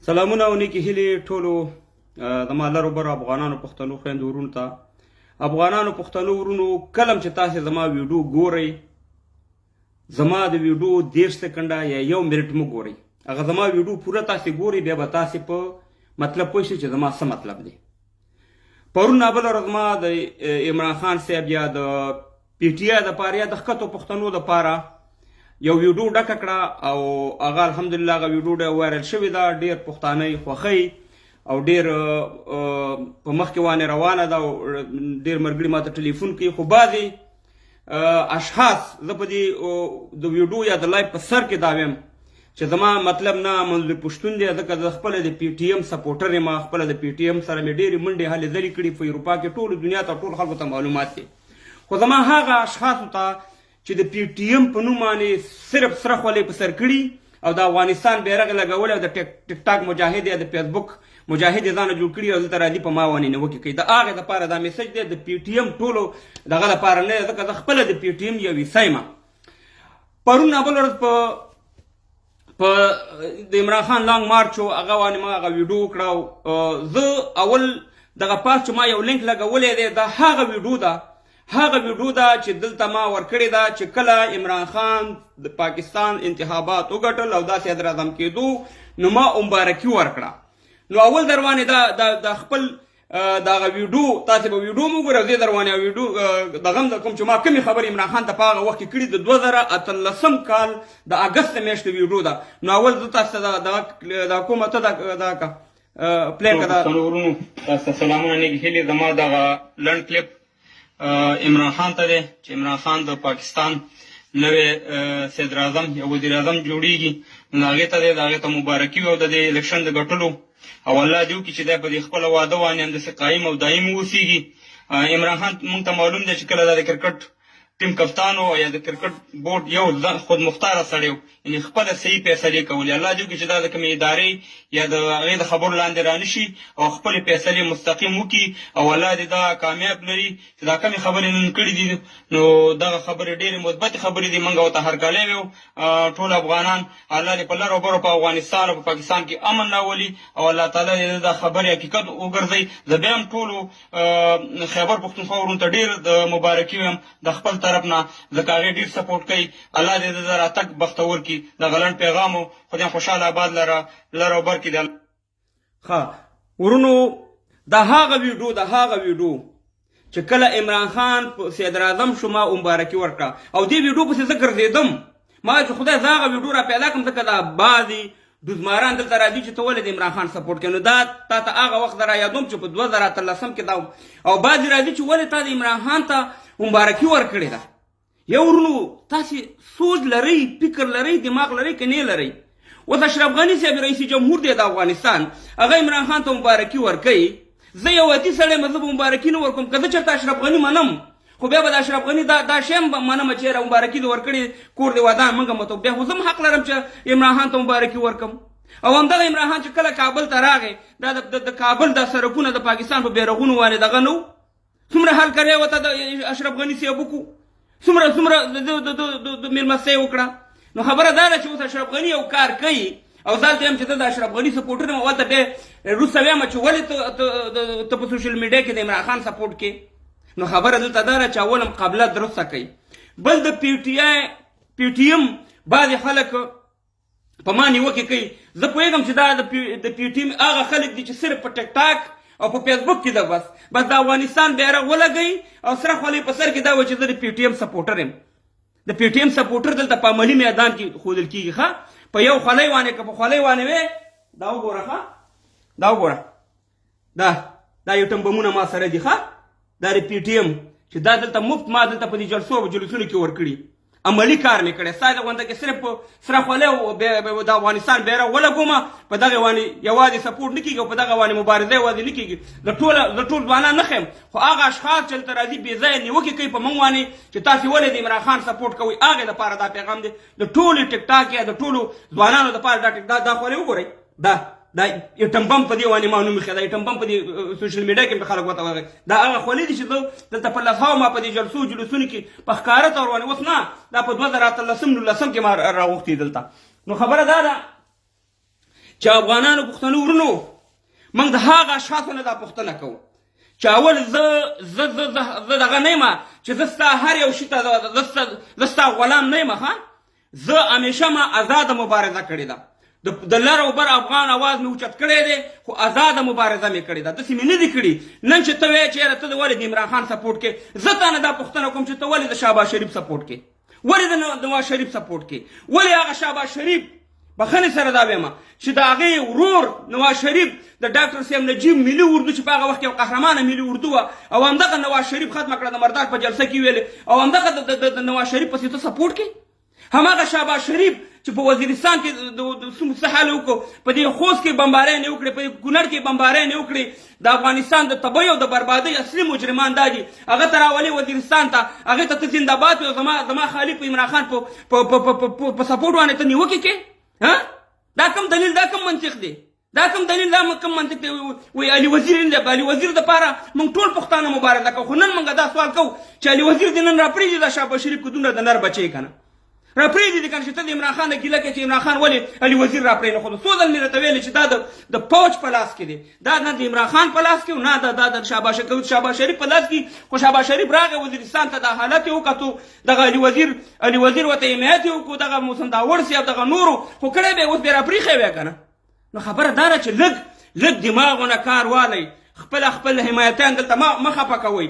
سلامونه او نیکې هیلې ټولو زما لرو برو افغانانو پښتنو خویندو ورونو ته. افغانانو پښتنو ورونو، کلم چې تاسو زما ویډیو ګورئ، زما د ویډیو 30 سیکنډه یا یو منټ مو ګورئ، هغه زما ویډیو پوره تاسو ګورئ، بیا به تاسو په مطلب پوه شئ چې زما څه مطلب دی. پرون نابله ورځ ما د عمران خان صاحب یا د پي ټي آی دپاره یا د ښکتو پښتنو دپاره یو ویډیو ډکه کړه او هغه الحمدلله هغه ویډیو ډېره وایرل شوې ده، ډېر پښتانه یې خوښوي او ډېر په مخکې وانې روانه ده او ډېر ملګري ماته ټلیفون کوي. خو بعضې اشخاص، زه په دې د ویډیو یا د لایف په سر کې دا وایم چې زما مطلب نه منظور پښتون دی، ځکه زه خپله د پي ټي ایم سپورټر یم، خپله د پي ټي ایم سره مې ډېرې منډې هلې ځلې کړي، په اروپا کې ټولو دنیا ته ټولو خلکو ته معلومات دي. خو زما هغه اشخاصو ته چې د پي ټي ایم په نوم باندې صرف سره خولۍ په سر کړي او د افغانستان بیرغ یې لګولی او د ټیک ټاک مجاهد یا د فیسبوک مجاهد یې ځانه جوړ کړي او دلته راځي په ما باندې نیوکې کوي، د هغې دپاره دا میسج دی، د پي ټي ایم ټولو دغه دپاره نه دی، ځکه زه خپله د پي ټي ایم یو حصه یم. پرون بله ورځ په د عمران خان لانګ مارچ و، هغه باندې ما هغه ویډیو وکړه. زه اول دغه پاس چې ما یو لینک لګولی دی، دا هغه ویډیو ده، هغه ویډیو ده چې دلته ما ورکړې ده چې کله عمران خان د پاکستان انتخابات وګټل او دا صدر اعظم کېدو، نو ما مبارکي ورکړه. نو اول دروانې دا د خپل دغه ویډیو تاسو به ویډیو مو ګورئ، زه دروانې ویډیو دغه هم کوم چې ما کومې خبرې عمران خان ته په هغه وخت کې کړي، د 2018 کال د اګست میاشتې ویډیو ده. نو اول زه تاسو ته دا دا کومه ته دا دا کا پلی کړه. پښتنو ورونو تاسو ته سلامونه، نیکې هیلې. زما دغه لنډ کلیپ عمران خان ته دی چې عمران خان د پاکستان نوی صدر اعظم یا وزیر اعظم جوړیږي، نو هغې ته دی، د هغې ته مبارکي او د دې الیکشن د ګټلو، او الله دې وکړي چې دی په دې خپله واده باندې همداسې قایم او دایم واوسېږي. عمران خان موږ ته معلوم دی چې کله دا د کرکټ ټیم کپتان و یا د کرکټ بورډ یو خودمختاره سړی و، یعنې خپله صحیح فیصلې کولې. الله دې وکړي چې دا د کومې ادارې یا د هغې د خبرو لاندې رانشي او خپلې فیصلې مستقیم وکړي، او الله دې دا کامیاب لري چې دا کومې خبرې نن کړې دي، نو دغه خبرې ډېرې مثبتې خبرې دي. موږ ورته هرکلی ویو ټول افغانان. الله دې په لر او بر په افغانستان او په پاکستان کې امن راولي او الله تعالی دې دا خبرې حقیقت وګرځوي. زه بیا هم ټولو خیبر پښتونخوا وروڼو ته ډېر د مبارکي وایم د خپل طرف نه، ځکه هغې ډېر سپورټ کوي. الله دې د راتګ بختور کړي. دغه لنډ پیغام و. خدای خوشحاله آباد لره لر او بر کې د ښه ورونو، دا هغه ویډیو ده، هغه ویډیو چې کله عمران خان په صدر اعظم شو ما مبارکي ورکړه او دې ویډیو پسې زه ګرځېدم، ما چې خدای زه هغه ویډیو را پیدا کړم، ځکه دا بعضې دوزماران دلته راځي چې ته ولې د عمران خان سپورټ کوې. نو دا تا ته هغه وخت را یادوم چې په 2018 کې دا، او بعضې راځي چې ولې تا د عمران خان ته مبارکي ورکړې ده. یو ورونو، تاسې سوچ لرئ، فکر لرئ، دماغ لرئ که نه لرئ؟ اوس اشرف غني صاحب رئیس جمهور دی د افغانستان، هغه عمران خان ته مبارکي ورکوي. زه یو عادي سړی یم، زه به مبارکي نه ورکوم. که زه چېرته اشرف غني منم، خو بیا به د اشرف غني دا شی هم منم چې یاره مبارکي دې ورکړې، کور دې ودان، موږ متو بیا خو زه هم حق لرم چې عمران خان ته مبارکي ورکړم. او همدغه عمران خان چې کله کابل ته راغی، دا د کابل د سړکونه د پاکستان په بیرغونو باندې دغه نه وو، څومره هرکلی ورته د اشرف غني صاحب وکړو، څومره د مېلمستیا یې وکړه. نو خبره دا ده چې اوس اشرف غني یو کار کوي، او زه هلته یم چې زه د اشرف غني سپورټر یم، او هلته بیا وروسته وایم چې ولې ته په سوشل میډیا کې د عمران خان سپورټ کې. نو خبره دلته دا ده چې اول هم قبله درسته کوي. بل د پي ټي آی پي ټي ایم بعضې خلک په ما نیوکې کوي، زه پوهېږم چې دا د پي ټي ایم هغه خلک دي چې صرف په ټیک ټاک او په فیسبوک کې ده، بس بس د افغانستان بیرغ ولګوي او سره خولۍ په سر کې دا وایي چې زه د پي ټي ایم سپورټر یم. د پي ټي ایم سپورټر دلته په عملي میدان کې ښودل کېږي. ښه په یو خولۍ باندې که په خولۍ باندې وې، دا وګوره، ښه دا وګوره، دا یو ټمبمونه ما سره دي، ښه دا د پي ټي ایم چې دا دلته مفت ما دلته په دې جلسو او جلوسونو کې ورکړي، عملي کار مې کړی. ستا د غونډه کې صرف سره خولۍ او د افغانستان بیرغ ولګوم، په دغه باندې یوازې سپورټ نه کېږي او په دغه باندې مبارزه یوازې نه کېږي. زه ټول ځوانان نه ښیم، خو هغه اشخاص چې دلته راځي بې ځایه نیوکې کوي په موږ باندې چې تاسې ولې د عمران خان سپورټ کوئ، هغې دپاره دا پیغام دی د ټولې ټیک ټاک یا د ټولو ځوانانو دپاره. دا خولۍ وګورئ، دا ایټم بم په دې باندې ما نوم ایښی، دا ایټم بم په دې سوشل میډیا کې خلک ورته وایي. دا هغه خولۍ دي چې زه دلته په لسهاو ما په دې جلسو جلوسونو کې په ښکاره طور باندې، اوس نه، دا په 2018 19 کې ما راغوښتي دلته. نو خبره دا ده چې افغانانو پښتنو ورونو، موږ د هغه اشخاصو نه دا پوښتنه کوو چې اول زه زه زه زه زه دغه نه یم چې زه ستا هر یو شي ته زه ستا غلام نه یم. ښه، زه همیشه ما ازاده مبارزه کړې ده، د لر او بر افغان اواز مې اوچت کړی دی، خو ازاده مبارزه مې کړې ده، داسې مې نه دي کړي. نن چې ته وایې چې یاره ته ولې د عمران خان سپورټ کې، زه تا نه دا پوښتنه کوم چې ته ولې د شهباز شریف سپورټ کې، ولې د نواز شریف سپورټ کې، ولې هغه شهباز شریف بخښنې سره دا وایم چې د هغې ورور نواز شریف د ډاکټر صاحب نجیب ملي اردو چې په هغه وخت کې یو قهرمانه ملي اردو وه، او همدغه نواز شریف ختمه کړه، د مردار په جلسه کې ویلې، او همدغه د نواز شریف پسې ته سپورټ کې. هماغه شهباز شریف چې په وزیرستان کې څه حال وکړو، په دې خوست کې بمبارۍ نه وکړې، په کونړ کې بمبارۍ نه وکړې، د افغانستان د تبعی او د بربادۍ اصلي مجرمان دا دي، هغه ته راولې وزیرستان ته، هغې ته ته زنده باد او زما خالي په عمران خان په سپورټ باندې ته نیوکې کې. ها، دا کوم دلیل، دا کوم منطق دی، دا کوم دلیل، دا کوم منطق دی؟ وی علي وزیر نه دی، علي وزیر دپاره موږ ټول پښتانه مبارزه کوو، خو نن موږ دا سوال کوو چې علي وزیر دې نن راپرېږدي دا شهباز شریف که دومره د نر بچی که نه راپرېږدي دې که نه، چې ته د عمران خان نه ګیله کوې چې عمران خان ولې علي وزیر راپرېنښود. څو ځل مې راته ویلې چې دا د پوج په لاس کې دی، دا نه د عمران خان په لاس کې نه دا د شهباز شریف په لاس کې. خو شهباز شریف راغی وزیرستان ته، دا حالت یې وکتو، دغه علي وزیر ورته حمایت یې وکړو، دغه محسن داوړ صاحب دغه نورو خو کړی به اوس بیا راپرېښی وی که نه. نو خبره دا ده چې لږ لږ دماغونه کار والی، خپل خپل حمایتیان دلته مه خفه کوئ.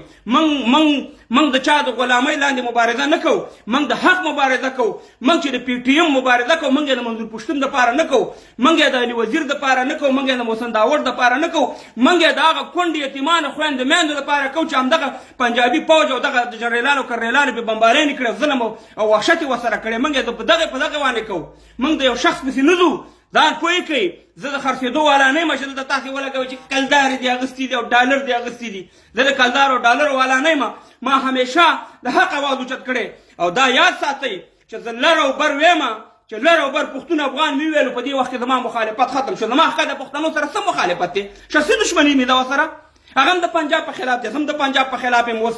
موږ د چا د غلامۍ لاندې مبارزه نه کوو، موږ د حق مبارزه کوو. موږ چې د پي ټي ایم مبارزه کوو، موږ یې د منظور پښتون دپاره نه کوو، موږ یې د علي وزیر دپاره نه کوو، موږ یې د محسن داوړ دپاره نه کوو، موږ یې د هغه کونډې یتیمانو خویندو میندو دپاره کوو چې همدغه پنجابي پوج او دغه د جنرالانو کرنیلانو پې بمبارۍ نه کړې، ظلم او وحشت یې ورسره کړی. موږ یې په دغې باندې کوو، موږ د یو شخص پسې نه ځو. ځان پوه کړئ، زه د خرڅېدو والا نه یم چې دلته تاسې ولګوئ چې کلدارې دې اخیستي دي او ډالر دې اخیستي دي. زه د کلدار او ډالر والا نه یم، ما همیشه د حق اواز اوچت کړی. او دا یاد ساتئ چې زه لر او بر وایم چې لر او بر پښتون افغان مې وویل، په دې وخت کې زما مخالفت ختم شو. زما ښه د پښتنو سره څه مخالفت دی؟ شخصي دښمني مې ده ورسره، هغه هم د پنجاب په خلاف دی، زه هم د پنجاب په خلاف یم اوس،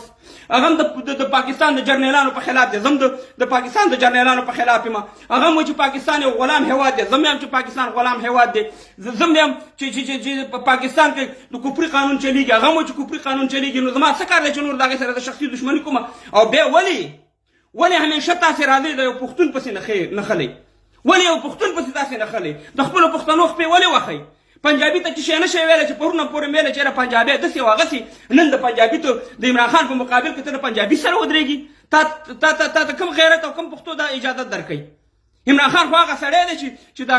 هغه هم د پاکستان د جرنیلانو په خلاف دی، زه هم د پاکستان د جرنیلانو په خلاف یم. هغه هم چې پاکستان یو غلام هیواد دی، زه هم یم چې پاکستان غلام هیواد دی، زه هم یم چې په پاکستان کې د کفري قانون چلیږي، هغه هم چې کفري قانون چلیږي. نو زما څه کار دی چې نور د هغې سره د شخصي دښمني کومه؟ او بیا ولې همیشه تاسې راځئ د یو پښتون پسې نښلئ؟ ولې یو پښتون پسې تاسې نښلئ؟ د خپلو پښتنو خپې ولې وخئ؟ پنجابي ته چې شی نه شی ویلی چې پرونه پورې مې ویلی چې یاره پنجابی داسې او هغسې، نن د پنجابي ته د عمران خان په مقابل کې ته د پنجابي سره ودرېږي، تا ته کوم غیرت او کوم پښتو دا اجازه درکوي؟ عمران خان خو هغه سړی دی چې دا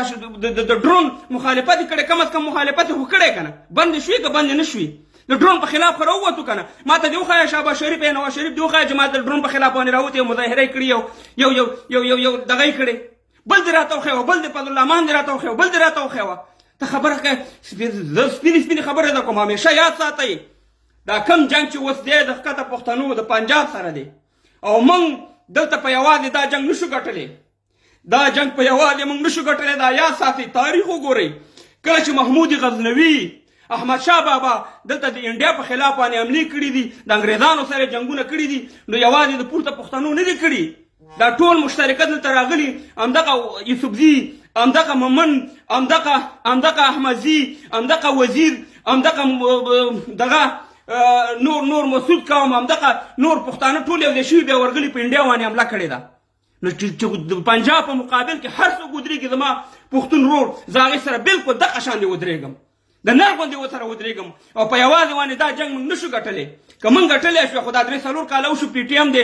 د ډرون مخالفت یې کړی، کم از کم مخالفت یې خو کړی که نه، بند شوې که بند نه شوې؟ د ډرون په خلاف خو راووتو که نه؟ ما ته دې وښایه شهباز شریف یا نواز شریف دې وښایه چې ما د ډرون په خلاف باندې راووتې او مظاهره یې کړې، یو یو یو یو یو یو دغه یې کړې، بل دې راته وښیوه، بل دې فضل الرحمن دې راته وښیوه، بل دې راته وښیوه. ته خبره کوې، زه سپینې سپینې خبرې در کوم. همیشه یاد ساتئ دا کم جنګ چې اوس دی د ښکته پښتنو د پنجاب سره دی، او موږ دلته په یوازې دا جنګ نشو ګټلی، دا جنګ په یوازې موږ نشو ګټلی. دا یاد ساتئ، تاریخ وګورئ، کله چې محمود غزنوي احمد شاه بابا دلته د انډیا په خلاف باندې حملې کړې دي، د انګریزانو سره جنګونه کړي دي، نو یوازې د پورته پښتنو نه دي کړي، دا ټول مشترکه دلته راغلي، همدغه یوسفزي، همدغه ممن، همدغه احمدزي، همدغه وزیر، همدغه دغه نور مسعود قوم، همدغه نور پښتانه ټول یو ځای شوي، بیا ورغلي په انډیا باندې حمله کړې ده. نو چې د پنجاب په مقابل کې هر څوک ودرېږي، زما پښتون ورور، زه هغې سره بلکل دغه شان دې ودرېږم، د نر غوندې ورسره ودرېږم. او په یوازې باندې دا جنګ موږ نشو ګټلی. که موږ ګټلی شو، خو دا 3-4 کاله وشو پي ټي ایم دی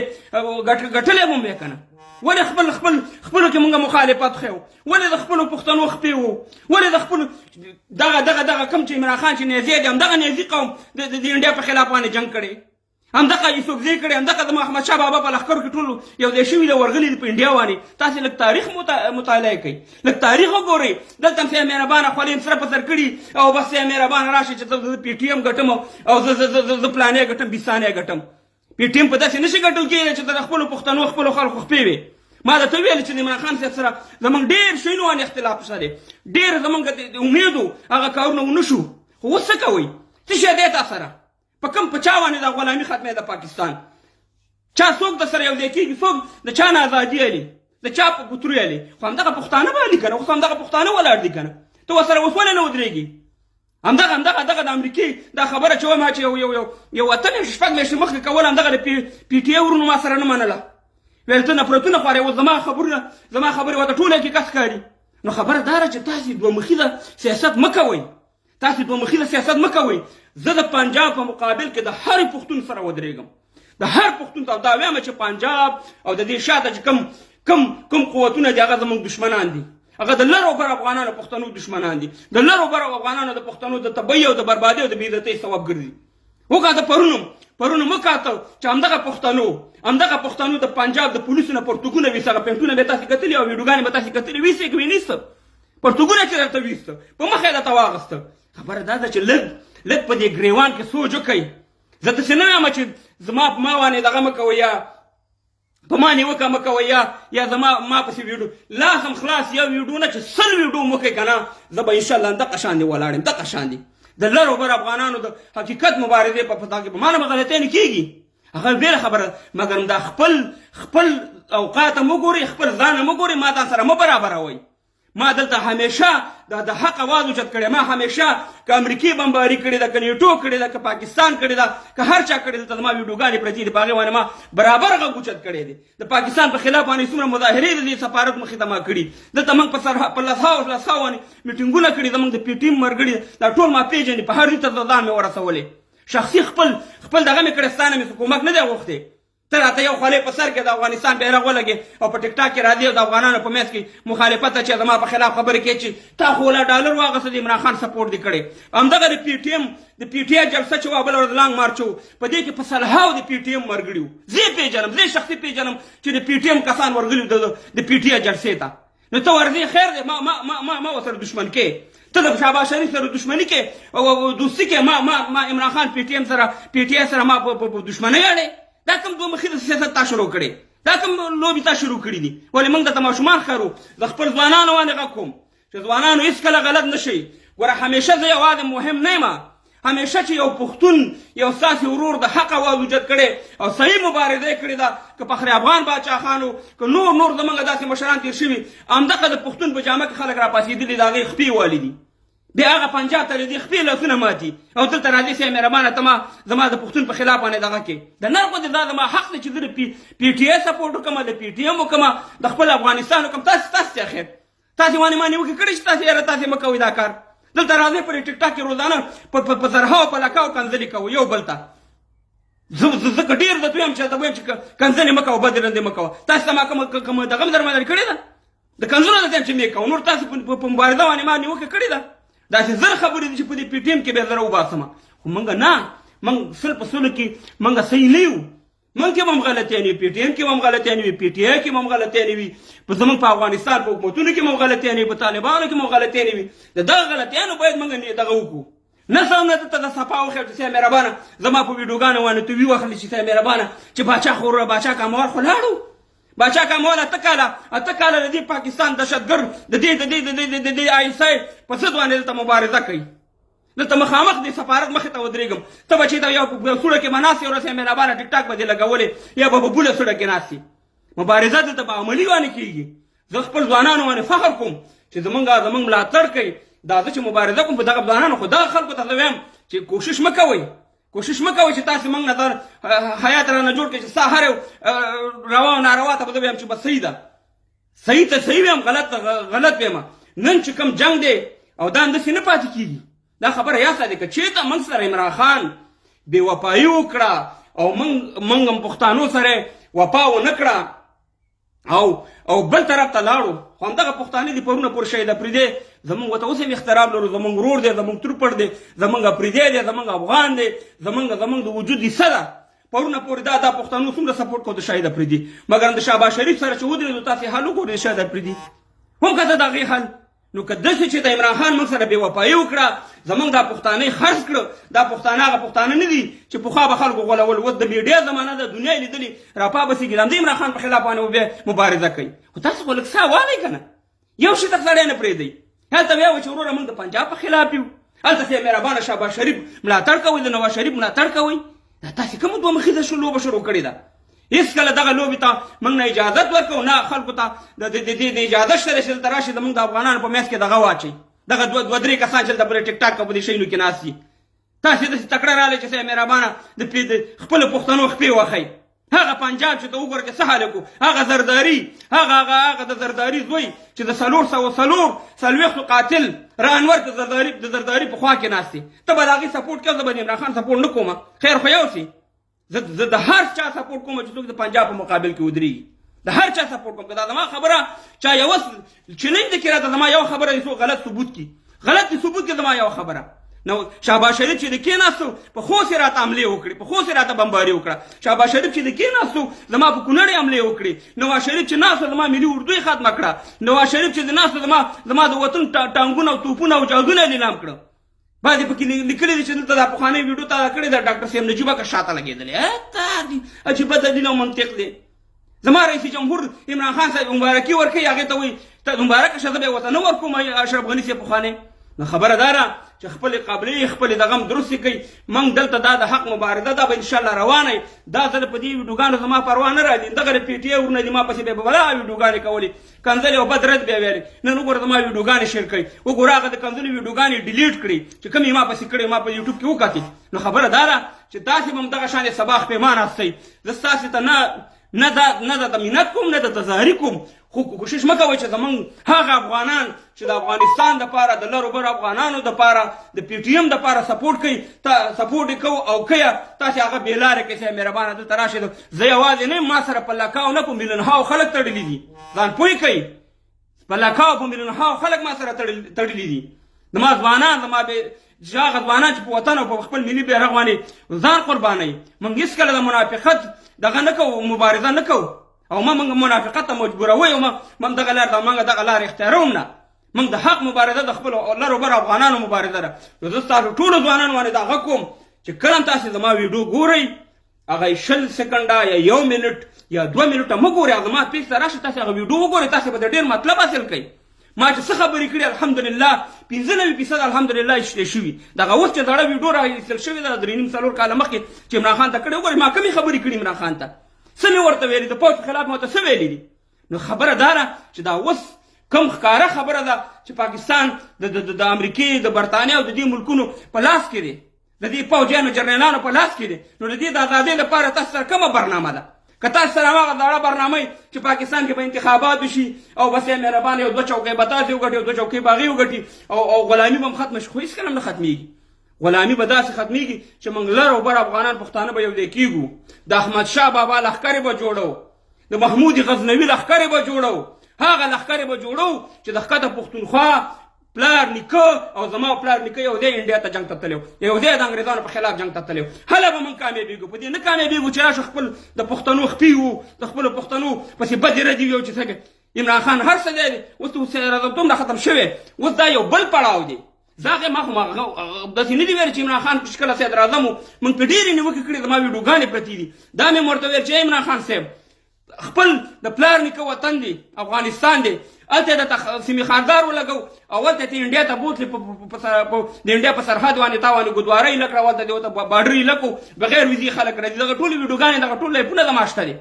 ګټلی به هم وی که نه؟ ولې خپلو کې موږ مخالفت ښیو؟ ولې د خپلو پښتنو خپې وو؟ ولې د خپلو دغه دغه دغه کوم چې عمران خان چې نیزې دی، همدغه نیزي قوم د انډیا په خلاف باندې جنګ کړی، همدغه یوسفزي کړی، همدغه د احمد شاه بابا په لښکرو کې ټول یو ځای شوي دی، ورغلي دي په انډیا باندې. تاسې لږ تاریخ مطالعه کړئ، لږ تاریخ وګورئ. دلته هم سیا مهربانه خولې هم سره په سر کړي او بس سیا مهربانه راشي چې زه پي ټي ایم ګټم او زه پلانې ګټم، بیسانې ګټم. پي ټي ایم په داسې نشي ګټل کېږي چې د خپلو پښتنو خپلو خلکو خپې وي. ما درته ویل چې د عمران خان صاحب سره زموږ ډېر شیونو باندې اختلاف شته دی، ډېر زموږ د امیدو هغه کارونه ونه شو. خو اوس څه کوئ؟ څه شی دی تا سره؟ په کوم په چا باندې دا غلامي ختمه ده پاکستان؟ چا څوک د سره یو ځای کېږي؟ څوک د چا نه ازادي الي؟ د چا په پترو الي؟ خو همدغه پښتانه به الي که نه؟ خو همدغه پښتانه ولاړ دي که نه؟ ته ورسره اوس ولې نه ودرېږي؟ همدغه همدغه دغه د امریکې دا خبره چې وایم چې یو یو یو یو 8 میاشتې 6 میاشتې مخکې کوله، همدغه د پي ټي ای ورونو ما سره نه منله، ویل ته نفرتونه خورې. اوس زما خبرونه، زما خبرې ورته ټول حقیقت ښکاري. نو خبره دا ده چې تاسې دوه مخیزه سیاست مه کوئ، تاسې دوه مخیزه سیاست مه کوئ. زه د پنجاب په مقابل کې د هر پښتون سره ودرېږم، د هر پښتون ته دا وایم چې پنجاب او د دې شاته چې کوم کوم کوم قوتونه دي، هغه زموږ دشمنان دي، هغه د لر او بر افغانانو پښتنو دشمنان دي، د لر او بر افغانانو د پښتنو د تبعی او د بربادي او د بېعزتۍ سبب ګرځي. وکاته پرونم پرونم وکاته چې همدغه پښتنو د پنجاب د پولیسو نه پرتګونه ویسته، هغه پینټونه به تاسې کتلي او ویډیوګانې به تاسې کتلي، ویسې که وینیسته، پرتګونه چې درته ویسته، په مخه یې درته واغسته. خبره دا ده چې لږ لږ په دې ګریوان کې سوچ وکړئ. زه داسې نه وایم چې زما په ما باندې دغه مه کوئ یا په ما نیوکه مه کوئ یا زما ما پسې ویډیو، لاس هم خلاص، یو ویډیو نه چې 100 ویډیو مو کوي که نه، زه به انشاءالله دقه شان دې ولاړ یم، دقه شان دې د لر او بر افغانانو د حقیقت مبارزې په پتا کې. په ما نه به غلطۍ نه کېږي، هغه بېله خبره، مګر دا خپل خپل اوقات هم وګورئ، خپل ځان هم وګورئ. ما ځان سره مه برابروئ. ما دلته همیشه د حق اواز اوچت کړی. ما همیشه که امریکې بمباري کړې ده، که نیټو کړې ده، که پاکستان کړې ده، که هر چا کړې ده، دلته زما ویډیوګانې پرتې دي، په هغې باندې ما برابر غږ اوچت کړی دی. د پاکستان په خلاف باندې څومره مظاهرې د دې سفارت مخې ته ما کړي، دلته موږ په سر په لسهاو لسهاو باندې میټینګونه کړي. زموږ د پي ټي ایم مرګړي دا ټول ما پېژني، په هر ځای ته ځان مې ورسولې، شخصي خپل خپل دغه مې کړی، ستا نه مې څه کومک نه دی غوښتی. ته راته یو خولۍ په سر کې د افغانستان بیرغ ولګې او په ټیک ټاک کې راځي او د افغانانو په منځ کې مخالفت چې زما په خلاف خبرې کوي چې تا خو لا ډالر واغسته، د عمران خان سپورټ دې کړی. همدغه د پي ټي ایم د پي ټي آی جلسه چې وه، بله ورځ لانګ مارچ و، په دې کې په سلهاو د پي ټي ایم مرګړي وو. زه یې پېژنم، زه یې شخصي پېژنم چې د پي ټي ایم کسان ورغلي د پي ټي آی جلسې ته. نو ته ورځې، خیر دی، ما ما ما ما ما ورسره دښمن کې، ته د شهباز شریف سره دښمني کې او دوستي کې، ما ما ما عمران خان پي ټي ایم سره پي ټي آی سره ما په دښمنۍ اړې. دا کوم دوه مخې سیاست تا شروع کړي؟ دا کوم لوبې تا شروع کړي دي؟ ولې موږ د ماشومان ښکارو؟ د خپل ځوانانو باندې غږ کوم چې ځوانانو هېڅکله غلط نه شئ. ګوره، همیشه زه یوازې مهم نه یم. همیشه چې یو پښتون، یو ستاسې ورور د حق اواز اوچت کړی او صحیح مبارزه یې کړې ده، که فخر افغان باچا خان و، که نور نور زمونږ داسې مشران تېر شوي، همدغه د پښتون په جامه کې خلک راپاڅېدلي، د هغې خپې والي دي. بیا هغه پنجاب ته دې خپې لاسونه ماتي او دلته راځي چې مهربانه ته ما زما د پښتون په خلاف باندې دغه کې د نر غوندې. دا زما حق دی چې زه د پي ټي آی سپورټ وکړم، د پي ټي ایم وکړم، د خپل افغانستان وکړم. تاسې خیر، تاسې باندې ما نیوکې کړې چې تاسې یاره تاسې مه کوئ دا کار. دلته راځئ په ټیک ټاک کې روزانه په زرهاو په لکاو کنځلې کوئ یو بل ته. زه زه که ډېر درته وایم چې درته وایم چې کنځلې مه کوه، بدې رندې مه کوه، تاسې ته ما کومه کومه دغه هم در کړې ده؟ د کنځلو درته وایم چې مې کوه. نور تاسې په مبارزه باندې ما نیوکه کړې ده. داسې زر خبرې دي چې په دې پي ټي ایم کې به زره وباسم، خو موږ نه، موږ 100% کې موږ صحیح نه یو. موږ کې هم غلطیانې وي، پي ټي ایم کې هم غلطیانې وي، پي ټي آی کې هم غلطیانې وي، په زمونږ په افغانستان په حکومتونو کې هم غلطیانې وي، په طالبانو کې هم غلطیانې وي. د دغه غلطیانو باید موږ دغه وکړو. نه سم نه ته د صفا وخه چې سه مهربانه زما په ویډیوګانو باندې ته وی واخلې چې سه مهربانه چې باچا خو باچا کاموال خو لاړو. باچا کاموال 8 کاله، 8 کاله د دې پاکستان دهشتګرد د دې آی اس آی په ضد باندې دلته مبارزه کوي. دلته مخامخ د سفارت مخې ته ودرېږم، ته به چې دا یو سوړه کې به ناست یې، ورسې مهربانه ټیک ټاک به دې لګولې یا به په بله سوړه کې ناست یې. مبارزه دلته په عملي باندې کېږي. زه خپل ځوانانو باندې فخر کوم چې زمونږ ملاتړ کوي. دا زه چې مبارزه کوم په دغه ځوانانو، خو دغه خلکو ته زه وایم چې کوشش مه کوئ، کوشش مه کوئ چې تاسې موږ نظر حیات رانه جوړ کړئ چې ستا هر یو روا او ناروا ته به زه وایم چې بس صحیح ده. صحیح ته صحیح وایم، غلط ته غلط وایم. نن چې کوم جنګ دی او دا همداسې نه پاتې کېږي. دا خبره یاد ساتئ، که چېرته موږ سره عمران خان بې وفایي وکړه او موږ هم پښتانو سره وفا ونه کړه او بل طرف ته لاړو، خو همدغه پښتانه دي پرونه پورې شهید اپریدی زمونږ ورته اوس هم احترام لرو، زمونږ ورور دی، زمونږ ترپړ دی، زمونږ اپریدی دی، زمونږ افغان دی، زمونږ د وجود حصه ده. پرونه پورې دا پښتنو څومره سپورټ کو د شاهد اپریدي، مګر د شهباز شریف سره چې ودرېدو، تاسې حال وګورئ د شاهد اپریدي هم که د هغې حال. نو که داسې چې د عمران خان موږ سره بې وفایي وکړه، زمونږ دا پښتانه یې خرڅ کړه. دا پښتانه هغه پښتانه نه دي چې پخوا به خلکو غولول. اوس د میډیا زمانه ده، دنیا یې لیدلې، راپا بسېږي. د همدې عمران خان په خلاف باندې بیا مبارزه کوي، خو تاسو خو لږ ساه والی که نه، یو شي ته سړی نه پرېږدئ. هلته بیا و چې وروره موږ د پنجاب په خلاف یو، هلته سه مهربانه شهباز شریف ملاتړ کوئ، د نواز شریف ملاتړ کوئ. دا تاسې کومه دوه مخیزه شو لوبه شروع کړې ده؟ هېڅکله دغه لوبې ته موږ نه اجازت ورکوو، نه خلکو ته د دې اجازه شته چې دلته راشي زموږ د افغانانو په منځ کې دغه واچوي. دغه دوه دوه درې کسان چې دلته په ټیک ټاک او په دې شیانو کې ناست دي، تاسې داسې تکړه راغلئ چې صاحب مهربانه د خپلو پښتنو خپې وښئ. هغه پنجاب چې ته وګوره چې څه حال کو، هغه زرداري، هغه هغه هغه د زرداري زوی چې د 444 قاتل را انور د زرداري په خوا کې ناست دی، ته به د هغې سپورټ کوې، زه به د عمران خان سپورټ نه کوم. خیر خو یو سي، زه د هر چا سپورټ کوم چې څوک د پنجاب په مقابل کې ودرېږي، د هر چا سپورټ کوم. که دا زما خبره چا یو چیلنج کې راته زما یو خبره یې څوک غلط ثبوت کړي، غلط ثبوت کړي زما یو خبره. نو شهباز شریف چې د کېناستو په خوست یې راته حملې وکړې، په خوست یې راته بمباري وکړه. شهباز شریف چې د کېناستو زما په کونړ یې حملې وکړې. نواز شریف چې ناستو زما ملي اردو یې ختمه کړه. نواز شریف چې د ناستو زما د وطن ټانګونه او توپونه او جهازونه یې لیلام کړه. بعضې پکې لیکلي دي چې دلته دا پخوانۍ ویډیو تا کړې ده، ډاکټر صاحب نجیبه که شاته لګېدلې. دا عجیبه دلیل او منطق دی. زما رئیس جمهور عمران خان صاحب مبارکي ورکوي، هغې ته وایي ته مبارک شه، زه به یې ورته نه ورکوم اشرف غني صاحب پخوانی. نو خبره دا ده چې خپلې قابلې خپلې دغه هم درستې کړئ. موږ دلته دا د حق مبارزه ده به انشاءالله روانه وي. دا ځل په دې ویډیوګانو زما پروا نه راځي. دغه د پي ټي آی ورونه دي، ما پسې به بلا ویډیوګانې کولې، کنځلې او بد رد به یې ویلې. نن وګوره زما ویډیوګانې شیر کړئ، وګوره هغه د کنځلو ویډیوګانې ډیلیټ کړې چې کومې ما پسې کړې، ما په یوټیوب کې وکتې. نو خبره دا ده چې تاسې به هم دغه شان سبا پښېمانه هستئ. زه ستاسې ته نه دا نه دا منت کوم، نه د تظاهري کوم، خو کوشش مه کوئ چې زمونږ هغه افغانان چې د افغانستان دپاره، د لرو برو افغانانو دپاره، د پي ټي ایم دپاره سپورټ کوي، تا سپورټ یې کوو او کوي، تاسې هغه بې لارې کړئ. صاحب مهربانه دلته راشئ. زه یوازې نه یم، ما سره په لکاو نه په میلیونهاو خلک تړلي دي. ځان پوه کړئ، په لکاو په میلیونهاو خلک ما سره تړلي دي. زما ځوانان، زما بې هغه ځوانان چې په وطن او په خپل ملي بیرغ باندې ځان قربانوي. موږ هېڅکله د منافقت دغه نه کوو، مبارزه نه کوو، او ما موږ منافقت ته مجبوروي، او موږ دغه لار ده، موږ دغه لار اختیاروم نه. موږ د حق مبارزه، د خپلو لرو برو افغانانو مبارزه ده. نو زه ستاسو ټولو ځوانانو باندې دا غږ کوم چې کله هم تاسې زما ویډیو ګورئ، هغه 20 سیکنډه یا یو منټ یا 2 منټه مه ګورئ، هغه زما پیج ته راشئ، تاسې هغه ویډیو وګورئ، تاسې به د ډېر مطلب حاصل کړئ. ما چې څه خبرې کړي، الحمدلله 95% الحمدلله ایستل شوي. دغه اوس چې زړه ویډیو را ایستل شوې ده، 3.5 4 کاله مخکې چې عمران خان ته کړې، وګورئ ما کومې خبرې کړي، عمران خان ته څه مې ورته ویلي، د پوځ په خلاف مې ورته څه ویلي دي. نو خبره دا ده چې دا اوس کم ښکاره خبره ده چې پاکستان د امریکې، د برتانیا او د دې ملکونو په لاس کې دی، د دې پوځیانو جرنیلانو په لاس کې دی. نو د دې د ازادۍ لپاره تاسو سره کومه برنامه ده؟ که تاسو سره هغه زړه برنامه چې پاکستان کې به انتخابات وشي او بس یې مهربانه یو دوه چوکۍ به تاسې وګټي او دوه چوکۍ به هغې وګټي او غلامي به هم ختمه شي، خو هېڅکله هم نه ختمېږي. غلامي به داسې ختمېږي چې موږ لر او بر افغانان پښتانه به یو ځای کېږو، د احمدشاه بابا لښکرې به جوړو، د محمود غزنوي لښکرې به جوړو، هغه لښکرې به جوړو چې د ښکته پښتونخوا پلار نیکه او زما پلار نیکه یو ځای انډیا ته جنگ ته تللی، یو ځای د انګریزانو په خلاف جنگ ته تللی. هله به موږ کامیابېږو. په دې نه کامیابېږو چې راشو خپل د پښتنو خپې وو، د خپلو پښتنو پسې بدې ردې وي. او چې څنګه عمران خان هر څه دی، اوس صدراعظمتوب ختم شوی، اوس دا یو بل پړاو دی. زه هغه ما خو داسې نه دي ویل چې عمران خان چې کله صدراعظم و، موږ په ډېرې نیوکې کړې، زما ویډیوګانې پرتې دي. دا مې ورته ویل چې عمران خان صاحب، خپل د پلار نیکه وطن دی، افغانستان دی، هلته د سیمې خاردار ولګو او هلته ته انډیا ته بوتلې، د انډیا په سرحد باندې تا باندې ګودواره یې لکړه، هلته دې ورته بارډر یې لکو، بغیر ویزې خلک راځي. دغه ټولې ویډیوګانې، دغه ټول لایفونه زما شته دي.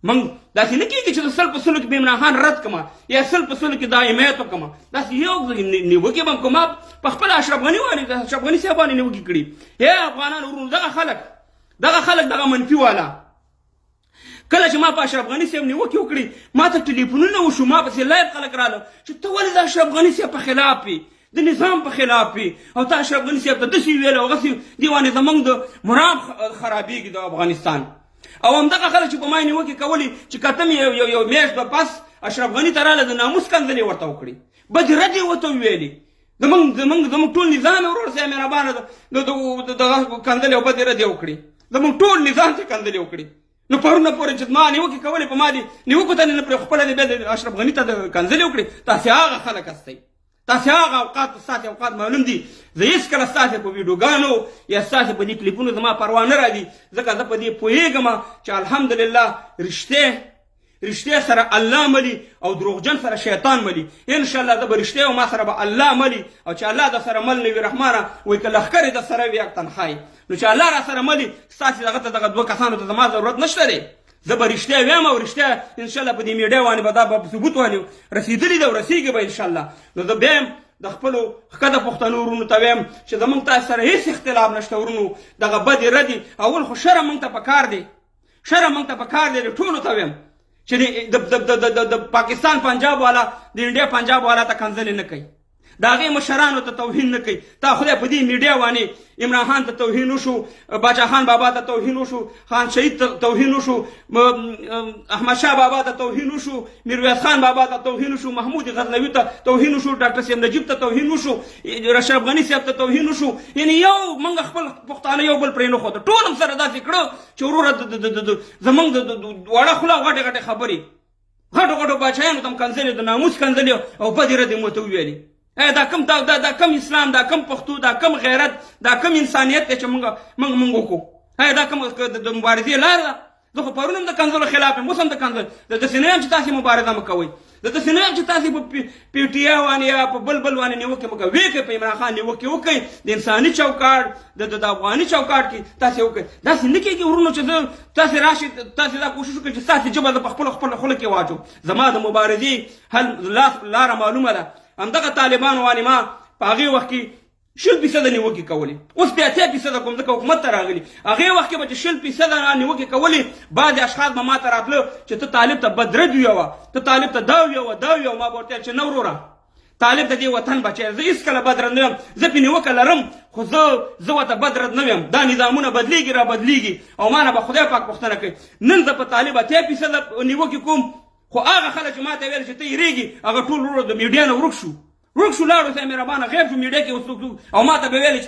موږ داسې نه کېږي چې د 100% کې به عمران خان رد کړم یا 100% کې دا حمایت وکړم. داسې یو نیوکې به هم کوم. په خپله اشرف غني باندې، اشرف غني صاحب باندې نیوکې کړي. یا افغانان ورونو، دغه خلک دغه منفي والا، کله چې ما په اشرف غني صاحب نیوکې وکړې، ما ته ټلیفونونه وشو، ما پسې live خلک راغله چې ته ولې د اشرف غني صاحب په خلاف یې، د نظام په خلاف یې، او ته اشرف غني صاحب ته داسې ویل او هغسې دې باندې زمونږ د مرام خرابېږي د افغانستان. او همدغه خلک چې په ما یې نیوکې کولې، چې کته مې یو میاشت به پس اشرف غني ته راغله، د ناموس کنځلې ورته وکړې، بدې ردې ورته وویلې، زمونږ ټول نظام ورور صاحب مهربانه دغه کنځلې او بدې ردې وکړې، زمونږ ټول نظام ته کنځلې وکړې. نو پرونه پورې چې ما نیوکې کولې، په ما دې نیوکو ته نه پرې، خپله دې بیا د اشرف غني ته د کنځلې وکړې. تاسې هغه خلک هستئ، تاسې هغه اوقات، ستاسې اوقات معلوم دي. زه هېڅکله ستاسې په ویډیوګانو یا ستاسې په دې کلیپونو زما پروا نه راځي، ځکه زه په دې پوهېږم چې الحمدلله رښتیا سره الله ملي او دروغجن سره شیطان ملي. ان شاء الله زه به رښتیا او ما سره به الله ملي، او چې الله د سره مل نه وي، رحمانه وایي که لښکرې د سره وي تنخواه. نو چې الله را سره ملي، ستاسې دغه ته دغه دوه کسانو ته زما ضرورت نشته دی. زه به رښتیا وایم او رښتیا ان شاء الله په دې میډیا باندې به دا په ثبوت باندې رسېدلي ده او رسېږي به ان شاء الله. نو زه بیا د خپلو ښکته پښتنو ورونو ته وایم چې زمونږ تاسو سره هیڅ اختلاف نشته ورونو. دغه بدې ردې اول خو شرم مونږ ته پکار دی، شرم مونږ ته پکار دی. ټولو ته وایم چې د پاکستان پنجاب والا، د انډیا پنجاب والا ته کنځلې نه کوي، د هغې مشرانو ته توهین نه کوي. تا خدای په دې میډیا باندې عمران خان ته توهین وشو، باچا خان بابا ته توهین وشو، خان شهید ته توهین وشو، احمد شاه بابا ته توهین وشو، میرویس خان بابا ته توهین وشو، محمود غزنوي ته توهین وشو، ډاکټر صاحب نجیب ته توهین وشو، اشرف غني صاحب ته توهین وشو. یعنې یو موږ خپل پښتانه یو بل پرې نه ښودل، ټول هم سره داسې کړو چې وروره زموږ د وړه خوله غټې غټې خبرې، غټو غټو باچایانو ته هم کنځلې، د ناموس کنځلې او بدې ردې مو ورته وویلې. دا کم دا کم اسلام، دا کم پښتو، دا کم غیرت، دا کم انسانیت دی چې مونږ وکړو؟ دا کم د مبارزې لار ده؟ زه خو پرون هم د کنځلو خلاف یم، اوس هم د کنځلو. د داسې نه یم چې تاسې مبارزه مه کوئ، د داسې نه یم چې تاسې په پي ټي آی باندې یا په بل بل باندې نیوکې مه کوئ. ویې کړئ، په عمران خان نیوکې وکړئ، د انساني چوکاټ، د افغاني چوکاټ کې تاسې وکړئ. داسې نه کېږي ورونو چې زه تاسې راشئ، تاسې دا کوشش وکړئ چې ستاسې ژبه زه په خپله خپله خوله کې واچوم. زما د مبارزې حل لاره معلومه ده. همدغه طالبانو باندې ما په هغې وخت کې 20% نیوکې کولې، اوس بیا 80% کوم، ځکه حکومت ته راغلي. هغې وخت کې به چې 20% نیوکې کولې، بعضې اشخاص به ما ته راتله چې ته طالب ته بدرد ویوه، ته طالب ته دا ویوه، دا ویوه. ما به ورته ویل چې نه وروره، طالب د دې وطن بچی، زه هېڅکله بدرد نه یم، زه پرې نیوکه لرم، خو زه ورته بدرد نه یم. دا نظامونه بدلېږي را بدلېږي او ما نه به خدای پاک پوښتنه کوي. نن زه په طالب 80% نیوکې کوم، خو هغه خلک چې ما ته ویل چې ته یېرېږي، هغه ټول وروره د میډیا نه ورک شو، ورک شو، لاړو سه مهربانه غیب شو میډیا کې اوس څوک. او ما ته به ویل چې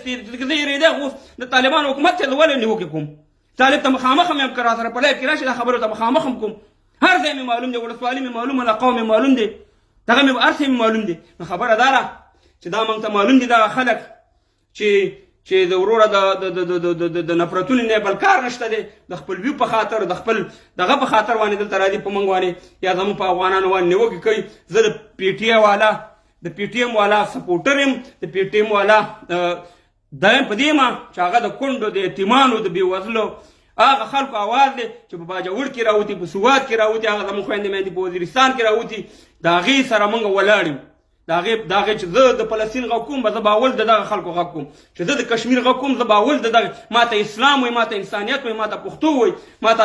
زه یېرېدی، خو اوس د طالبانو حکومت ته زه ولې نیوکې کوم؟ طالب ته مخامخ هم یم، که را سره په لایف کې راشي دا خبرو ته مخامخ هم کوم. هر ځای مې معلوم دی، ولسوالي مې معلومه ده، قوم مې معلوم دی، دغه مې هر څه مې معلوم دی. نو خبره دا ده چې دا موږ ته معلوم دي دغه خلک چې د وروره د نفرتونو نه بل کار نشته دی، د خپلوي په خاطر، د خپل دغه په خاطر باندې دلته راځي په موږ باندې یا زموږ په افغانانو باندې نیوکې کوي. زه د پي ټي آی والا، د پي ټي ایم والا سپورټر یم، د پي ټي ایم والا دا یم په دې ما چې هغه د کونډو، د یتیمانو، د بېوزلو هغه خلکو اواز دی چې په باجوړ کې راوتي، په سوات کې راوتي، هغه زموږ خویندې میندې په وزیرستان کې راوتي، د هغې سره موږ ولاړ یو. د هغې چې زه د فلسطین غږ کوم، به زه به اول د دغه خلکو غږ کوم، چې زه د کشمیر غږ کوم، زه به اول د دغه، ما ته اسلام وایي، ما ته انسانیت وایي، ما ته پښتو وایي، ما ته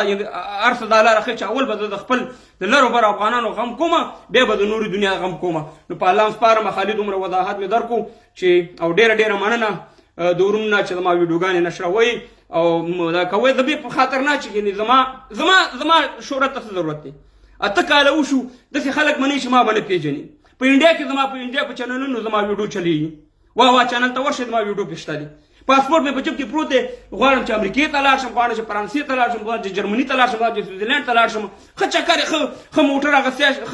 هر څه دا لاره ښیي چې اول به زه د خپل د لرو بر افغانانو غم کوم، بیا به د نورې دنیا غم کوم. نو په الله سپارم. خالد عمره وضاحت مې درکو چې او ډېره ډېره مننه د ورونو نه چې زما ویډیوګانې نشروئ او دا کوئ. د دې په خاطر نه چې ګینې زما شهرت ته څه ضرورت دی؟ 8 کاله وشو داسې خلک مني چې ما به نه پېژني. په انډیا کې زما په انډیا په چینلونو زما ویډیو چلېږي، وا وا چینل ته ورشئ زما ویډیو پرې شته دی. پاسپورټ مې په جیب کې پروت دی، غواړم چې امریکې ته لاړ شم، غواړم چې فرانسې ته لاړ شم، غواړم چې جرمني ته لاړ شم، غواړم چې سویزرلینډ ته لاړ شم، ښه چکر، ښه موټر اخیستی شم،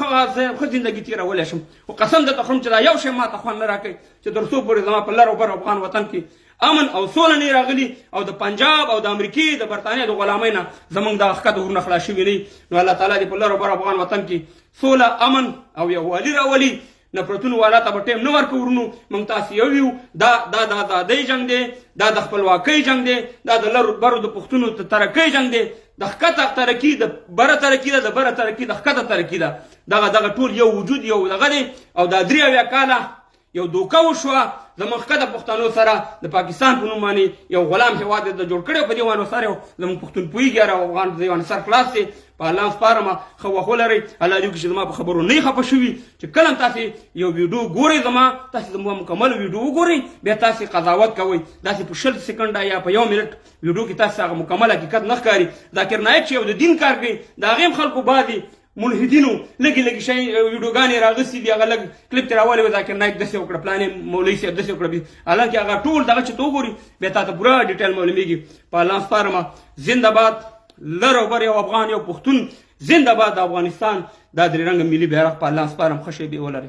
ښه زندګي تېرولی شم. خو قسم درته خورم چې دا یو شی ما ته خوند نه راکوي چې تر څو پورې زما په لر او بر افغان وطن کې امن او سوله نه راغلي او د پنجاب او د امریکې د برتانیې د غلامۍ نه زمونږ دغه ښکته ورونه خلاص شوي نه. نو الله تعالی دې په لر او بر افغان وطن کې سوله، امن او یووالي راولي. نفرتونو والا ته به ټایم نه ورکوو ورونو، موږ تاسې یو یو. دا د ازادۍ جنګ دی، دا د خپلواکۍ جنګ دی، دا د لر برو د پښتونو د ترقۍ جنګ دی. د ښکته ترقي د بره ترقي ده، د بره ترقي د ښکته ترقي ده. دغه ټول یو وجود یو دغه دی. او دا 73 کاله یو دوکه وشوه زموږ ښکته پښتنو سره د پاکستان په نوم باندې یو غلام هېواد یې جوړ کړی. په دې باندې سره زموږ پښتون پوهېږي او افغان په دې باندې سر خلاص دی. په الله سپارم، ښه وخت ولرئ. الله دې وکړي چې زما په خبرو نه خفه شوي. چې کله هم تاسې یو ویډیو ګورئ زما، تاسې زما مکمل ویډیو وګورئ، بیا تاسې قضاوت کوئ. داسې په 20 سیکنډه یا په 1 منټ ویډیو کې تاسې هغه مکمل حقیقت نه ښکاري. ذاکر نایک چې یو د دین کار کوي، د هغې هم خلکو بعضې ملحدینو لږې لږې شی ویډیوګانې راغستې دي، هغه لږ کلیپ ترې راولې، ذاکر نایک داسې وکړه، پلانې مولوي صاحب داسې وکړه. حالانکه هغه ټول دغه چې ته وګوري بیا تا ته پوره ډیټیل معلومېږي. په الله سپارم، زنده باد لر او بر یو افغان یو پښتون، زنده باد د افغانستان دا درې رنګه ملي بیرغ. په الله سپارم، ښه شېبې ولرئ.